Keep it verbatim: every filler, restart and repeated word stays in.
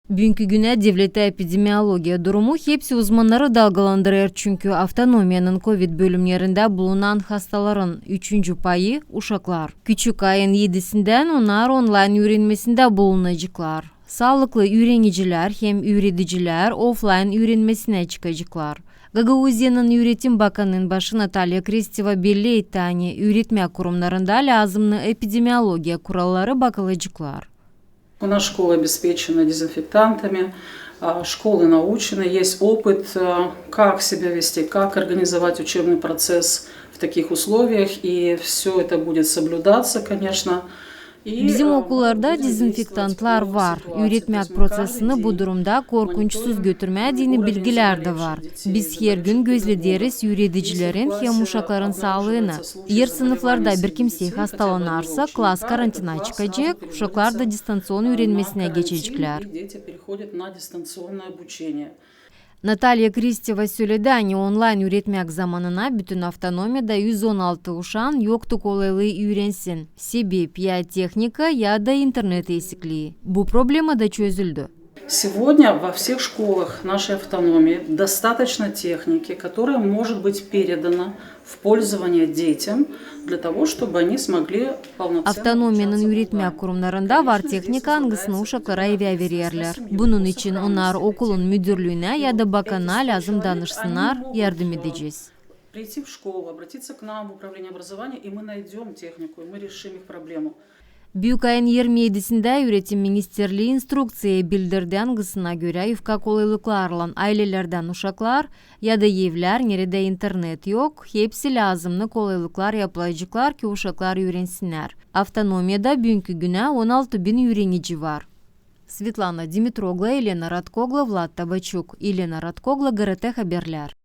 Büünkü günä devlette epidemiologiya durumu hepsi uzmannarı dalgalandırêr, çünkü avtonomiyanın kovid bölümnerindä bulunan hastaların üçüncü payı uşaklar. Küçük ayın edisindän onnar onlayn üürenmesindä bulunaceklar. Saalıklı üürenicilär hem üüredicilär oflayn üürenmesinä çıkaceklar. Gagauziyanın üüretim bakanının başı Natalya Kristeva belli etti, ani üüretmä kurumnarında lääzımnı epidemiologiya kuralları bakılaceklar. У нас школы обеспечены дезинфектантами, а, школы научены, есть опыт, а, как себя вести, как организовать учебный процесс в таких условиях, и всё это будет соблюдаться, конечно. Bizim okullarda dezinfektantlar var. Üüretmäk proţesini bu durumda korkunçsuz götürmää deyni bilgilär dä var. Biz hergün gözlederis üüredicilerin hem uşakların saalıını. Eer sınıflarda bir kimsey hastalanarsa, klas karantinaya çıkacek, uşaklar da distanţion üürenmesinä geçeceklär. Natalya Kristeva söledi, ani onlayn üüretmäk zamanına bütün avtonomiyada üz on altı uşaan yoktu kolaylıı üürensin. Sebep ya tehnika, ya da internet eksiklii. Bu problema da çözüldü. Сегодня во всех школах нашей автономии достаточно техники, которая может быть передана в пользование детям для того, чтобы они смогли полноценно... Avtonomiyanın üüretmäk kurumnarında var tehnika, angısını uşaklara evä vererlär. Bunun için onnar okulun müdürlüünä ya da bakana lääzım danışsınnar, yardım edecez. Прийти в школу, обратиться к нам в управление образования, и мы найдём технику, и мы решим их проблему. Büük ayın irmi edisindä Üüretim ministerlii instrukţiya bildirdi, angısına görä yufka kolaylıklarlan aylelerdän uşaklar ya da evlär, neredä internet yok, hepsi lääzımnı kolaylıklar yapılaceklar, ki uşaklar üürensinnär. Avtonomiyada büünkü günä on altı bin üürenici var. Svetlana Dimitroglu, Elena Radkoglu, Vlad Tabaçuk, Elena Radkoglu, GRT Haberlär.